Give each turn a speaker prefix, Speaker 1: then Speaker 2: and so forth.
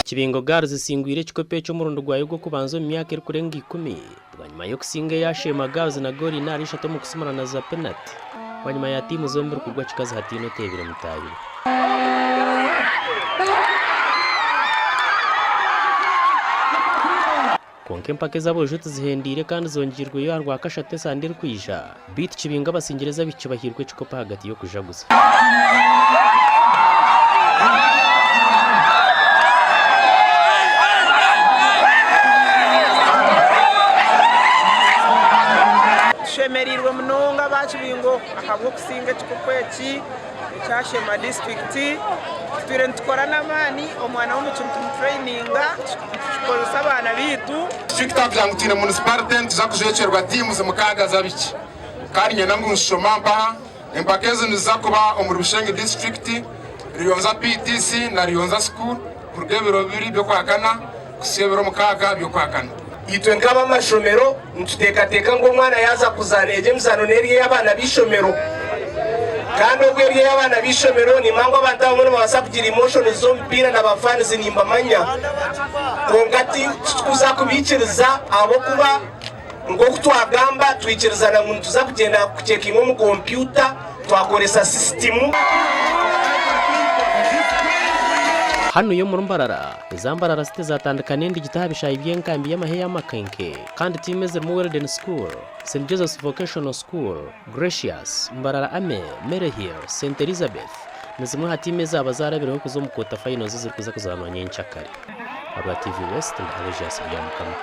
Speaker 1: Kibingo Girls esingwire ekikopo eki omurundi gwayo gw'okubanza omu myaka erikurenga ikumi bwanyima y'okusinga eya Sheema Girls na goolo ina ahari ishatu omu kusimurana za penati bwanyima ya tiimu zombi kugwa kikazi hataine oteebire mutaahi we. Kwonka empaka ez'aboojo tizihendeire kandi zongiirweyo aha Rwakashatu esande erikwija, beitu kibingo abasingire ez'abaishiki bahairwe ekikopo ahagati y'okujaguza.
Speaker 2: Tushemereirwe munonga aba Kibingo ahabw'okusinga ekikopo eki ekya Sheema disiturikiti. Tutwire nitukora n'amaani, omwana w'omwishiki nitumutureyininga nitukikozesa abaana baitu.
Speaker 3: Disiturikiti ahakugira ngu twine munisiparite nituza kujwekyerwa tiimuzi mukaaga z'abaishiki kandi niinyenda ngu nshoma mpaha. Empaka ezi niziza kuba omuri Bushenyi disiturikiti, Ruyonza PTC na Ruyonza School kuruga ebiro bibiri by'Okwakana kuhitsya ebiro mukaaga by'Okwakana.
Speaker 4: Itwe nk'ab'amashomero nituteekateeka ngu omwana yaaza kuzaana egyo emizaano n'eri ey'abaana b'eishomero. Kandi obwo eri ey'abaana b'eishomero nimanya ngu abantu abamwe nibabaasa kugira emotions z'omupiira na ba fans nimbamanya kwonka titukuza kubaikiriza ahabw'okuba nk'oku twagamba twikirizana ngu nituza kugyenda kucekinga omu kompyuta twakoresa sisitimu.
Speaker 1: Hanu y'omuri Mbarara, eza Mbarara City zaatandika n'endigito aha bishaayi by'enkambi y'amahe ya Makenke kandi tiimu ezirimu Weldon School, St Joseph's Vocational School, Gracious, Mbarara Army, Maryhill, St Elizabeth ni zimwe aha tiimu ezaaba zaarabireho kuza omu quarter finals ezirikuza kuzaanwa nyenkyakare. Ahabwa TV West, ndi Aloysius Byamukama.